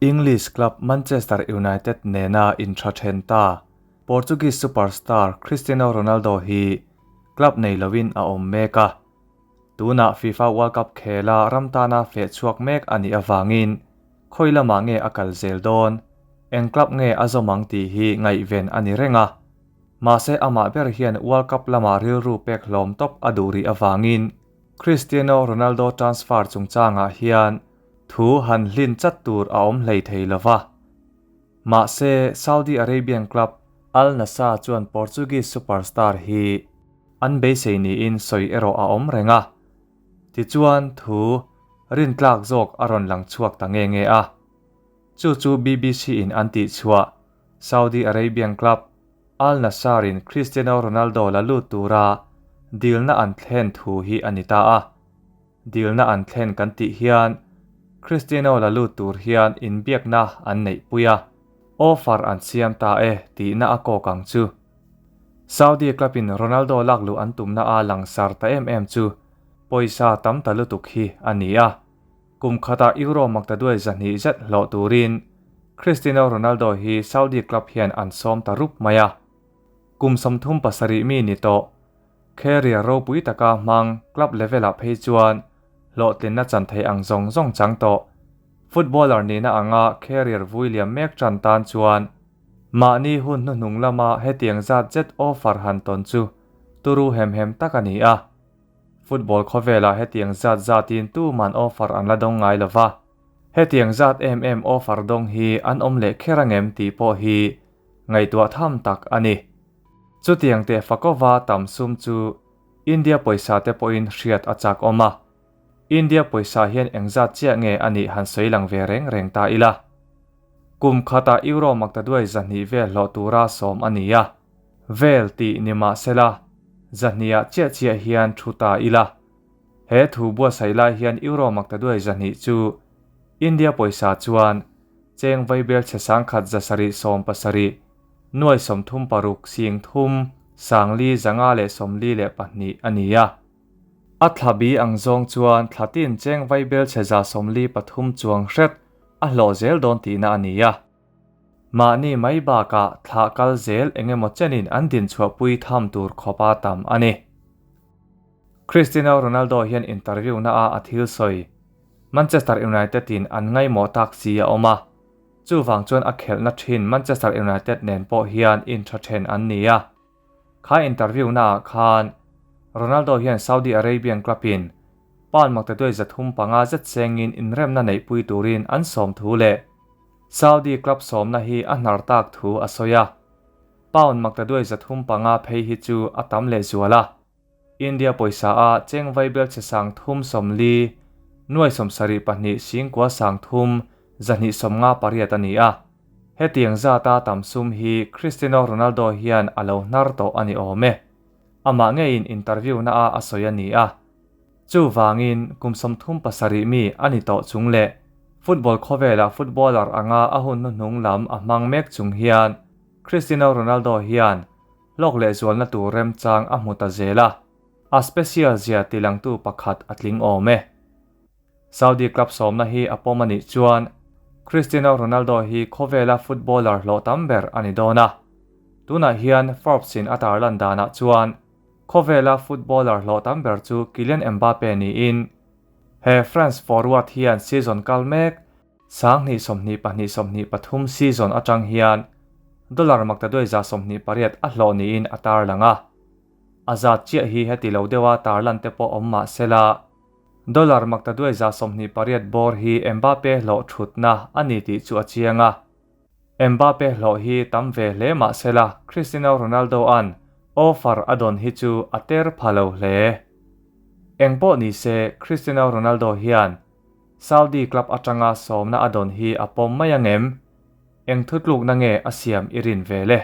English club Manchester United nena intha then ta Portuguese superstar Cristiano Ronaldo hi club nei loin a awm mek a. Tunah FIFA World Cup khela ram tana feh chhuak mek a nih avangin khawi lamah nge a kal zel dawn, eng club nge a zawm ang tih hi ngaihven a ni reng a. Mahse amah ber hian World Cup lamah rilru pek hlawm tawp a duh rih avangin Cristiano Ronaldo transfer chungchangah hian thu han hlin chat tur a awm hlei thei lo va. Mahse, Saudi Arabian club Al Nassr chuan Portuguese superstar hi an beisei niin sawi erawh a awm reng a. Tichuan, thu rintlak zawk a rawn lang chhuak ta nge nge a. Chu chu BBC in an tihchhuah Saudi Arabian club Al Nassr in Cristiano Ronaldo la lut tura dilna an thlen thu hi a ni ta a. Dilna an thlen kan tih hian Cristiano la lut tur hian inbiakna an neihpui a, offer an siam ta e tihna a kawk ang chu. Saudi club in Ronaldo lak luh an tumna a langsar ta em em chu pawisa tam ta lutuk hi a ni a, kum khatah Euro maktaduai 200 zet hlawh turin Cristiano Ronaldo hi Saudi club hian an sawm ta rup mai a. Kum 37 mi ni tawh Career ropui taka hmang club level-ah phei chuan hlawhtlinna chan thei ang zawng zawng chang tawh. Footballer nihna anga career vui liam mek tan tan chuan mahni hun hnuhnung lama hetiang zat zet offer han tawn chu turu hem hem tak a ni a. Football khawvelah hetiang zat zatin tuman offer an la dawng ngai lo va. Hetiang zat em em offer dawng hi an awm leh kher angem tih pawh hi ngaihtuah tham tak a ni. Chutiang teh fakova tam sum chu India pawisa te pawhin hriat a chak awm a. India pawisa hian engzat chiah nge a nih han sawi lang ve reng reng ta ila. Kum khatah Euro maktaduai 200 vel hlawh tura sawm a ni a. Vel tih ni mah sela, 200-ah chiah chiah hian thu ta ila. He thu buatsaih lai hian Euro maktaduai 200 chu India pawisa chuan cheng vaibel chhe sangkhat 770 nuai 36 sing thum sangli 500 leh 42 a ni a. A thlabi ang zawng chuan thlatin cheng vaibel chhe 143 chuang hret a hlawh zel dawn tihna a ni a. Mahni mai bakah thla kal zel engemaw chenin an din chhuahpui tham tur khawpa tam a ni. Cristiano Ronaldo hian interview na a a thil sawi Manchester United in an ngaimawh tak si a awm a. Chuwang chuan a khelhna thin Manchester United nen pawh hian intha then an ni a. Kha interview na ah khan Ronaldo hian Saudi Arabian club in pound maktaduai 350 zet sengin inremna neihpui turin an sawm thu leh Saudi club sawmna hi a hnar tak thu a sawi a. Pound maktaduai 350 phei hi chu a tam leh zual a. India pawisa a cheng vaibel che sang thum sawmli nuai 72 singkua sang thum 258 a ni a. Hetiang zata tam sum hi Cristiano Ronaldo hian a lo hnar tawh a ni awm e. Amah ngein interview na a a sawi a ni a. Chu wangin kum 37 mi a ni tawh chung le football khawvela footballer anga a hun hnuhnung lam a hmang mek chung hian Cristiano Ronaldo hian lawk leh zualna tur rem chang a hmu ta zel a. A special zia tilangtu pakhat a tling awm e. Saudi club sawmna hi a pawm a nih chuan Cristiano Ronaldo hi khawvela footballer hlawh tam ber a ni dawn a. Tunah hian Forbes in a tarlan danah chuan khawvela footballer hlawh tam ber chu Kylian Mbappe niin he France forward hian season kal mek 2022 23 season atang hian dollar maktaduai 128 a hlawh niin a tarlang a. Azat chiah hi heti lo deuha tarlan te pawh awm mah sela dollar maktaduai 128 bawr hi Mbappe hlawh thutna a ni tih chu a chiang a. Mbappe hlawh hi tam ve hle mah sela Cristiano Ronaldo an offer a dawn hi chu a ter pha lo hle. Engpawh ni se Cristiano Ronaldo hian Saudi club atanga sawmna a dawn hi a pawm mai angem? Eng thutlukna nge a siam i rin ve le?